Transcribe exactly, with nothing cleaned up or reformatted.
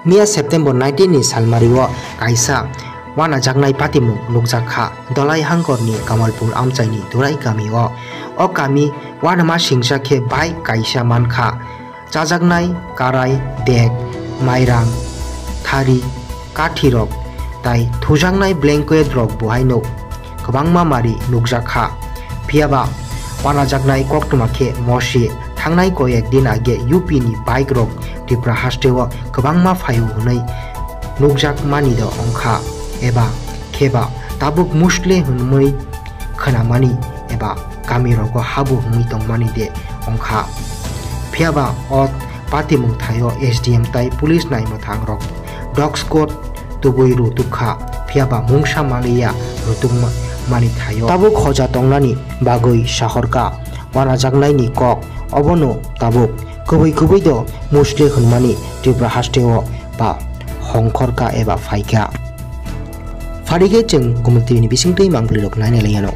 Miya September nineteen ni salmario kaisa wanajaknai patimung nukjak kha Dholai hangkorni Kamalpur amchaini Durai kamio. O kami wanama singsa khe bike kaisa mankha. Chajaknai karai, bag, mairang, thari, kathirok tai thujaknai blanket rok buhaino kwbangma mari nukjak kha. Phiyaba wanajaknai koktwma khe mosi thangnai koyek din age U P ni bike rok Tripura hasteo kwbangma phaio hwnwi nukjakmani do wngkha eba kheba tabuk musle hwnwi khwnamani eba kamirogo habu hwnwi tongmani de wngkha. Phiyaba o patimung thaio S D M tai police naimwthangrok dog squad tubui rutukha, phiyaba mungsa maliya rutukma-, mani thaio. Tabuk hoja tongnani bagwi sahorka wanajaknaini kok, obono tabuk kubui kubui do musle hwnmani Tripura hasteo ba hongkhorka eba phaikha. Phari khe chwng Gumuk T V ni bisingtwi mangpilirok nainai lai anw.